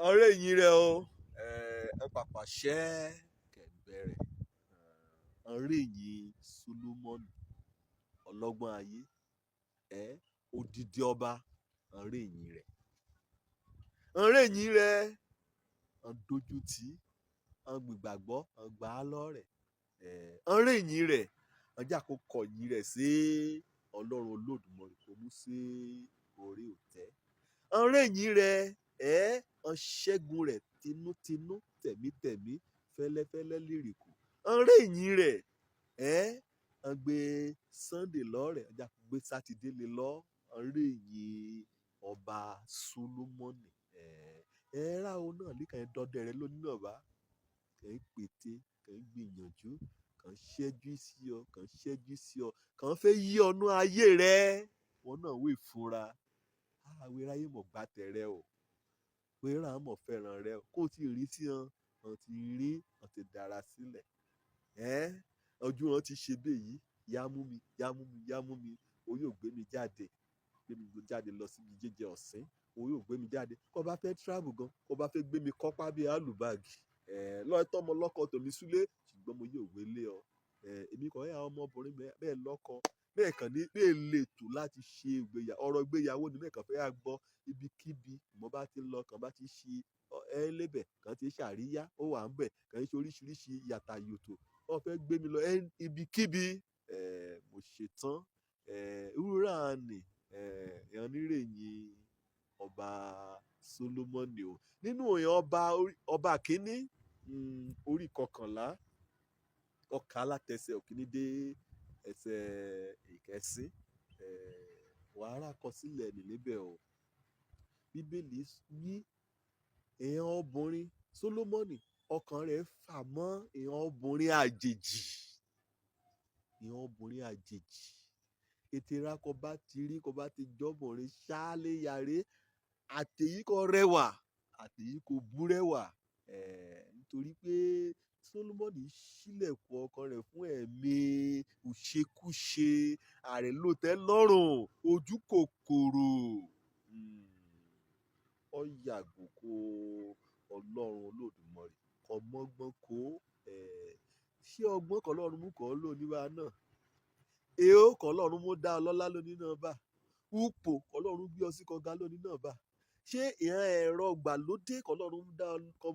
Ọ̀rẹ́ yín rẹ o, ẹ pàpà ṣẹ́ kẹ̀ǹbẹ̀rẹ̀. Ọ̀rẹ́ yín Solomoni, ọlọ́gbọ́n ayé, odidi ọba, ọ̀rẹ́ yín rẹ̀. Ọ̀rẹ́ yín rẹ̀, ọ̀n dojú tì, ọ̀n gbìgbàgbọ́, ọ̀n gbà á lọ́rẹ̀. Ọ̀rẹ́ yín rẹ̀, ọ̀n jà kó kọ̀yìn rẹ̀ sí Ọlọ́run Olódùmarè kó mú sí orí òtẹ́. Ọ̀rẹ́ yín rẹ̀, ọ̀n ṣẹ́gun rẹ̀ tinútinú, tẹ̀mítẹ̀mí, fẹ́lẹ́fẹ́lẹ́ lérìkò. Ọ̀rẹ́ yín rẹ̀, ọ̀n gbé Sunday lọ́rẹ̀, ọ̀n jà kó gbé Sátidé lé lọ́. Ọ̀rẹ́ yín ọba Solomoni. Ẹ rà o náà líkàn ẹ dọdẹ rẹ lónìí náà bá. Kàn ń pète, kàn ń gbìyànjú, kàn ń ṣẹ́jú sí ọ, kàn ń ṣẹ́jú sí ọ, kàn ń fẹ́ yí ọnú ayé rẹ. Wọn náà wí fúnra. Àwẹ̀ ráyé mọ̀ gbà tẹ̀rẹ o. Wéèrà mọ̀ fẹ́ràn rẹ o. Kó o ti rí sí wọn, wọn ti rí, wọn ti dára sílẹ̀. Ojú wọn ti ṣe bẹ́ẹ̀ yìí. Yá mú mi, yá mú mi, yá mú mi. O yóò gbé mi jáde. Gbé mi jáde lọ síbi jíjẹ ọ̀sín. O yóò gbé mi jáde. Kó bá fẹ́ travel gan, kó bá fẹ́ gbé mi kọ́pá bí àlùbáàgì. Lọ́ tọ́mọ lọ́kọ tòmí súlé, ṣùgbọ́n mo yóò wélé ọ. Èmi kàn yà ọmọbìnrin bẹ́ẹ̀ lọ́kọ. Bẹ́ẹ̀ kàn ní, bẹ́ẹ̀ lè tò láti ṣe ìgbéyàwó. Ọ̀rọ̀ ìgbéyàwó ni bẹ́ẹ̀ kàn fẹ́ á gbọ́ ibikíbi. Mo bá ti lọ, kàn bá ti ṣe ẹ lébẹ̀, kàn ti ṣàríyá, ó wà ń bẹ̀, kàn ń ṣe oríṣiríṣi yàtà yòtò. Wọ́n fẹ́ gbé mi lọ ibikíbi. Mo ṣetán. Wúrà ni, ìyẹn nírèyìn ọba Solomoni o. Nínú ìyẹn ọba, ọba kìíní, orí kọkànlá, ọkà látẹsẹ̀ òkíní dé ẹsẹ̀ ìkẹsín. Wàhálà kọ sílẹ̀ ní níbẹ̀ o. Bíbélì wí èèyàn obìnrin Solomoni, ọkàn rẹ̀ fà mọ́ èèyàn obìnrin àjèjì. Èèyàn obìnrin àjèjì. Ètè ra kọ bá ti rí, kọ bá ti jọ́bìnrin ṣáálé yàrá. Àtèyí kọ rẹwà, àtèyí kò búrẹ́wà. Nítorí pé Solomoni ṣílẹ̀kùn ọkàn rẹ̀ fún ẹ̀mí òṣekúṣe, àìlótẹ́lọ́rùn, ojú kòkòrò. Ó yàgò kó Ọlọ́run Olódùmarè, kò mọ́gbọ́n kó. Ṣé ọgbọ́n kan Ọlọ́run mú kọ́ lò níbà náà? Èó kan Ọlọ́run mú dá ọ lọ́lá lónìí náà bá. Upò kan Ọlọ́run gbé ọ sí kọga lónìí náà bá. Ṣé ìran ẹ̀rọ ìgbàlódé kan Ọlọ́run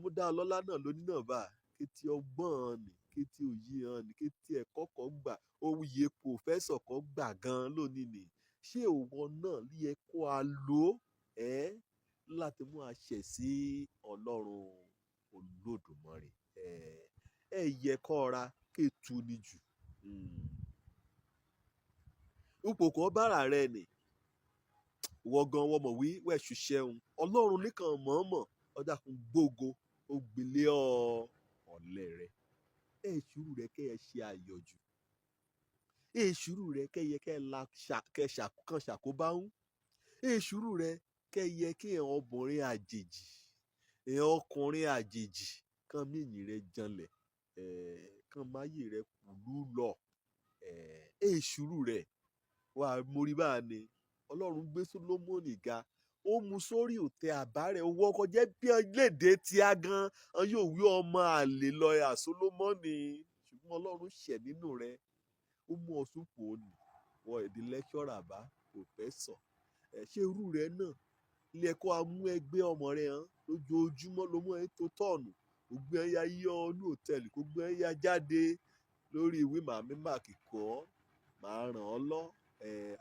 mú dá ọ lọ́lá náà lónìí náà bá? Kétí ọgbọ́n ni, kétí òye hàn ni, kétí ẹ̀kọ́ kan gbà, oyè pòfẹ́sọ̀ kan gbà gan lónìí ni. Ṣé òwò náà yẹ kó a lò ẹ́ láti mú àṣẹ sí Ọlọ́run Olódùmarè? Ẹ yẹ kó ra kétu ni jù. Ipò kan bára rẹ nì. Ìwọ gan wọ́n mọ̀ wí wẹ̀ ṣiṣẹ́ òun. Ọlọ́run nìkan mọ̀ọ́mọ̀ ọjà kún gbógo ó gbilé ọ ọ̀lẹ rẹ. Ẹ ṣùúrù rẹ kẹ́ ẹ ṣe àyọ̀jù. Ẹ ṣùúrù rẹ kẹ́ yẹ kẹ́ la kẹ́ kan ṣàkóbá ń. Ẹ ṣùúrù rẹ kẹ́ yẹ kí èèyàn obìnrin àjèjì, èèyàn ọkùnrin àjèjì kan míyìn rẹ janlẹ̀, kan máyè rẹ kùlú lọ. Ẹ ṣùúrù rẹ wà mórí báà ni. Ọlọ́run gbé Solomoni ga. Ó mú sórí òtẹ́ àbá rẹ̀. Owó ọkọ̀ jẹ́ bí léde tí a gan. Wọn yóò wí ọmọ àlè lọ́yà Solomoni. Ṣùgbọ́n Ọlọ́run ṣẹ̀ nínú rẹ̀. Ó mú ọ súpò òní. Wọ èdè lecturer bá, professor. Ṣé irú rẹ náà ilé ẹ̀kọ́ a mú ẹgbẹ́ ọmọ rẹ hàn lójoojúmọ́ ló mú ẹ tó tọ̀nù. Kò gbé ẹ ya yí ọ ní hòtẹ́ẹ̀lì, kò gbé ẹ ya jáde lórí ìwé màmí máàkì kọ́, màá ràn ọ́ lọ.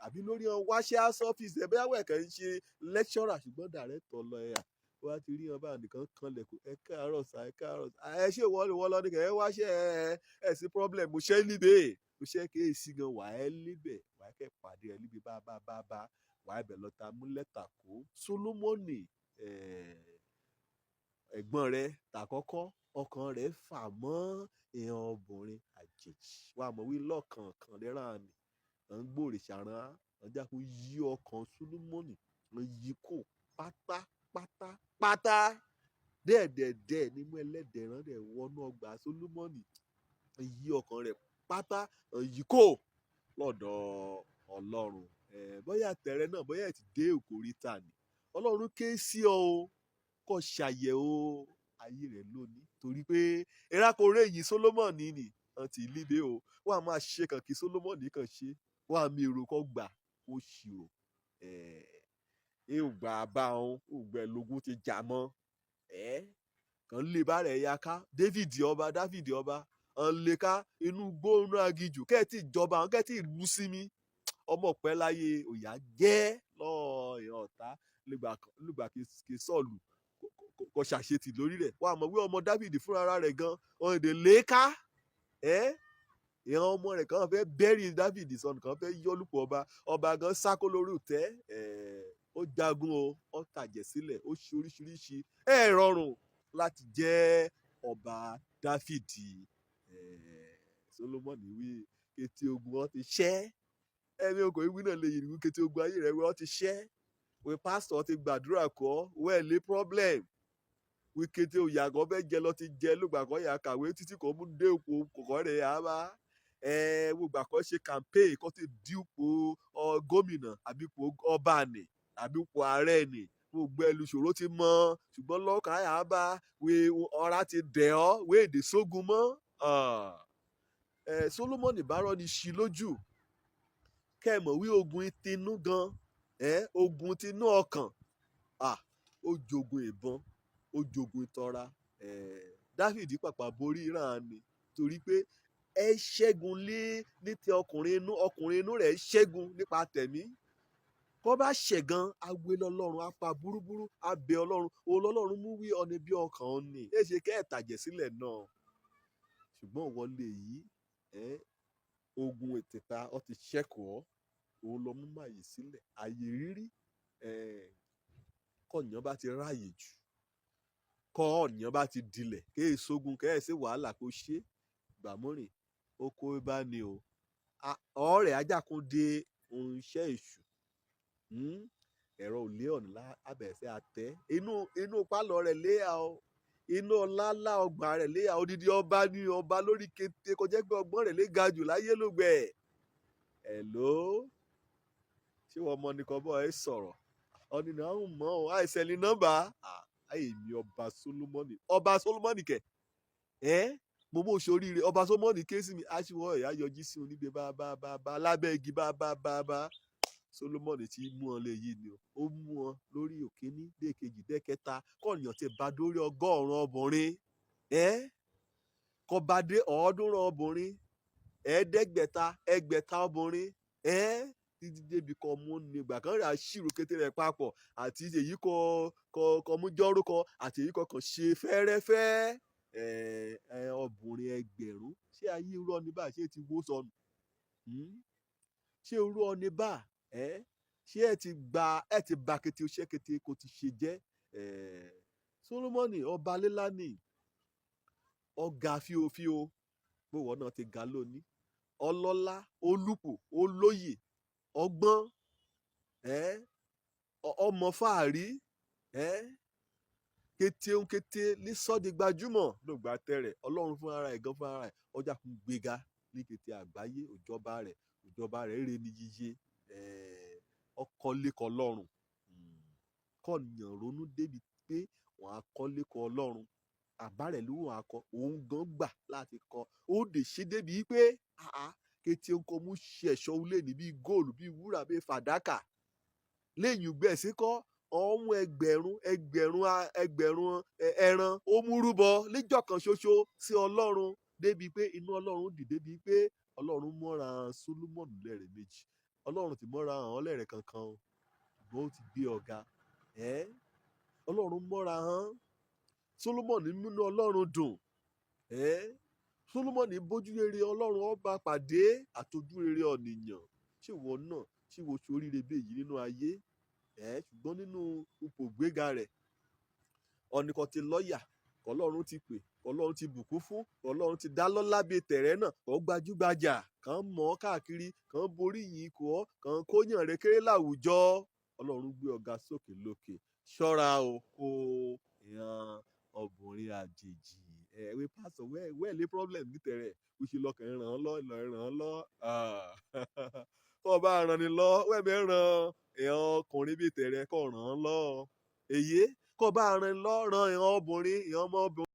Àbí lórí ọ wáṣẹ́ ọ́fíìsì ẹ bóyá wẹ̀ kàn ń ṣe lecturer ṣùgbọ́n director lọ ẹ̀ à. Wọ́n á ti rí wọn bá nìkan kanlẹ̀ kó ẹ káàárọ̀ sá, ẹ káàárọ̀ sá. Ẹ ṣé ìwọ ìwọ lọ ní kẹ̀ ẹ wáṣẹ́ ẹ ẹ sí problem. Mo ṣẹ́ níbẹ̀. Mo ṣẹ́ kéèsì gan wà ẹ́ níbẹ̀. Wà á kẹ́ pàdé ẹ níbi bá bá bá bá. Wà á bẹ̀ lọ ta mú lẹ́tà kó. Solomoni, ẹ̀gbọ́n rẹ̀ tàkọ́kọ́, ọkàn rẹ̀ fà mọ́ èèyàn obìnrin àjèjì. Wà á mọ̀ wí lọ́kànkàn lẹ́ràn ni. À ń gbòòrìṣà rán án. Wọ́n jẹ́ kó yí ọkàn Solomoni, wọ́n yí kó pátápátá pátá. Dẹ́ẹ̀dẹ̀dẹ́ẹ̀ nímú ẹlẹ́dẹ̀ẹ́ rán dẹ̀ wọnú ọgbà Solomoni. Wọ́n yí ọkàn rẹ̀ pátá, wọ́n yí kó lọ́dọ̀ Ọlọ́run. Bóyá tẹ̀rẹ náà, bóyá ẹ ti dé ìkóríta ni. Ọlọ́run ké sí ọ o. Kó ṣàyẹ̀wò ayé rẹ̀ lónìí, torí pé ìrákòrè yìí Solomoni ni wọ́n ti líbe o. Wọ́n á máa ṣe kàn kí Solomoni kàn ṣe, wọ́n á mi èrò kọ́ gbà ó ṣírò ẹ̀ ò gbà bá òun ògbẹ́ lógún ti jà mọ́ ẹ̀ kàn lè bá rẹ̀ ya ká. David ọba, David ọba ọ̀n lè ká inú gbóòórùn aginjù kẹ́ẹ̀tì ìjọba àwọn kẹ́ẹ̀tì ìlú sí mi ọmọ pẹ́ láyé òyà jẹ́ lọ́ọ̀ ìran ọ̀tá lùgbà kí Sọ́ọ̀lù kò ṣàṣetì lórí rẹ̀. Wọ́n á mọ̀ wí ọmọ David fúnra rẹ̀ gan ọ̀n èdè lè ká ẹ́. Ìran ọmọ rẹ̀ kan fẹ́ bẹ́rì David sọnù, kan fẹ́ yọ́lùpọ̀ ọba. Ọba gan sákó lórí ìtẹ́ ẹ̀, ó jagun o, ó tàjẹ̀ sílẹ̀, ó ṣe oríṣiríṣi. Ẹ̀ rọrùn láti jẹ́ ọba Dáfídì. Solomoni wí kété ogun wọn ti ṣẹ́ ẹ̀mí okòó ìwí náà lè yìí wí kété ogun ayé rẹ̀ wọ́n ti ṣẹ́. Wí pásítọ̀ ti gbàdúrà kọ́ wẹ́ẹ̀ lé problem, wí kété òyà kan fẹ́ jẹ lọ ti jẹ lógbà kan yà kàwé títí kò mú dé òpó kọ̀kọ́ rẹ̀ á bá ẹ gbogbo àkọ́ ṣe campaign kó ti dípò gómìnà àbí ipò ọba nì àbí ipò ààrẹ nì, gbogbo ẹlú ṣòro ti mọ. Ṣùgbọ́n lọ́kàn àyà bá wí ọ̀rá ti dẹ̀ ọ́ wé èdè sógun mọ́. Ẹ Solomoni bá rọ́ ni ṣí lójú kẹ́ ẹ mọ̀ wí ogun tinú gan ẹ, ogun tinú ọkàn ó jogun ìbọn, ó jogun ìtọ́ra. Dáfídì pàpà borí ìran ni torí pé ẹ ṣẹ́gun lé ní ti ọkùnrin inú, ọkùnrin inú rẹ̀ ṣẹ́gun nípa tẹ̀mí. Kọ́ bá ṣẹ̀ gan agbé lọ́lọ́run apá burúburú abẹ Ọlọ́run òun lọ́lọ́run mú wí ọ̀nà bí ọkàn òun ni ẹ ṣe kẹ́ ẹ̀ tàjẹ̀ sílẹ̀ náà. Ṣùgbọ́n wọlé yìí ẹ ogun ètìta ọ ti ṣẹ́kọ̀ọ́ òun lọ mú màyè sílẹ̀ àyè rírí. Ẹ kọ̀yàn bá ti ráàyè jù, kọ́ ọ̀nìyàn bá ti dilẹ̀ kéè sógun kéè sí wàhálà kó ṣe gbàmúrìn ó kó bá ní o ọ̀rẹ́ ajákun de ohun iṣẹ́ èṣù. Ẹ̀rọ òlé ọ̀nà abẹ̀rẹ̀ àtẹ inú pálọ̀ rẹ̀ léyà o, inú ọlá ńlá ọgbà rẹ̀ léyà. Odidi ọba ní ọba lórí kété kọjá pé ọgbọ́n rẹ̀ lè ga jù láyé lógbẹ̀. Hello, ṣé wọ́n mọ nìkan bọ́ ẹ sọ̀rọ̀ ọ̀nì náà ń mọ̀ ọ́ àìsàn ní nọ́mbà ayé mi. Ọba Solomoni, ọba Solomoni kẹ̀ ẹ́ mo mọ̀ sóríire. Ọba Solomoni ké sí mi aṣíwọ́ ẹ̀yà yọjí sí onígbé bá bá bá bá lábẹ́ igi bá bá bá bá. Solomoni ti mú ọ lé yìí ni o, ó mú ọ lórí òkíní dé kejì dé kẹta kọ́ọ̀nìyàn ti bá dórí 100 obìnrin ẹ́, kọ́ bá dé 300 obìnrin, 500, 6,000 obìnrin ẹ́, títí débi kọ́ mú nígbà kan rẹ̀ àṣírò kété rẹ̀ papọ̀ àti èyí kọ́ kọ́ kọ́ mú jọ́rúkọ àti èyí kọ́ kàn ṣe fẹ́rẹ́fẹ́ ẹ̀ ẹ̀ obìnrin 1,000. Ṣé ayé irú ọní bá ṣe ti wó sọnù? Ṣé irú ọní bá ẹ ṣé ẹ ti gba ẹ ti ba kété iṣẹ́ kété kò ti ṣe jẹ́ ẹ̀? Solomoni ọba lílá ni ọ̀gá fíofío gbówó náà ti ga lónìí, ọlọ́lá, olùpò, olóyè, ọgbọ́n ẹ, ọmọ fàárí ẹ, kété ń kété ní sọ́ọ̀dì gbajúmọ̀ ló gbà tẹ̀rẹ̀. Ọlọ́run fún ara ẹ̀ gan fún ara ẹ̀ ọjà kún gbéga ní kété àgbáyé. Òjọba rẹ̀ rè ní yíyé ọkọ̀lẹ́kọ̀ ọlọ́run kọ̀ọ̀yàn ronú débi pé wọ́n á kọ́lékọ̀ ọlọ́run àbá rẹ̀ ló wọ́n á kọ́ òun gan gbà láti kọ́ ó dè ṣe débi pé kété ń kọ́ mú ṣe ẹ̀ṣọ́ ulé ní bíi góòlù, bíi wúrà, bíi fàdákà lẹ́yìn ìgbẹ́ sí kọ́ ọ̀hún ẹgbẹ̀rún ẹgbẹ̀rún ẹgbẹ̀rún ẹran ó mú rúbọ níjọ́ kan ṣoṣo sí ọlọ́run, débi pé inú ọlọ́run dì, débi pé ọlọ́run mọ́ra Solomoni lẹ́rẹ̀ méjì. Ọlọ́run ti mọ́ra hàn lẹ́rẹ̀ kankan o, ṣùgbọ́n ó ti gbé ọ̀gá ẹ́. Ọlọ́run mọ́ra hàn Solomoni, múnú ọlọ́run dùn ẹ́. Solomoni bójú rere ọlọ́run ọba pàdé àtọ́jú rere ọ̀nìyàn. Ṣé ìwọ náà ṣé ìwọ ṣoríire bí èyí nínú ayé ẹ? Ṣùgbọ́n nínú ipò gbéga rẹ̀ ọ̀nìkan ti lọ́ọ̀yà kọlọ́run ti pè, kọlọ́run ti bùkún fún, kọlọ́run ti dá lọ́lá bíi tẹ̀rẹ́ náà, kọ́ gbajúgbajà kàn mọ̀ ọ́ káàkiri, kàn borí yìí kọ́ ọ́, kàn kóyàn rẹ kéré láwùjọ. Ọlọ́run gbé ọ̀gá sókè lókè. Ṣọ́ra o kó ìran ọbùnrin àjèjì ẹ wí pásọ wẹ́ẹ̀ lé problem nítẹ̀rẹ̀ ó ṣe lọ́kàn ràn án lọ́ ràn án lọ́ kọ́ ọ bá ràn ní lọ wẹ́ẹ̀ mẹ́ ràn èèyàn ọkùnrin bíi tẹ̀rẹ̀ kọ́ ràn án lọ́ èyí. Kó bá ran lọ ran ìran obìnrin, ìran ọmọbìnrin.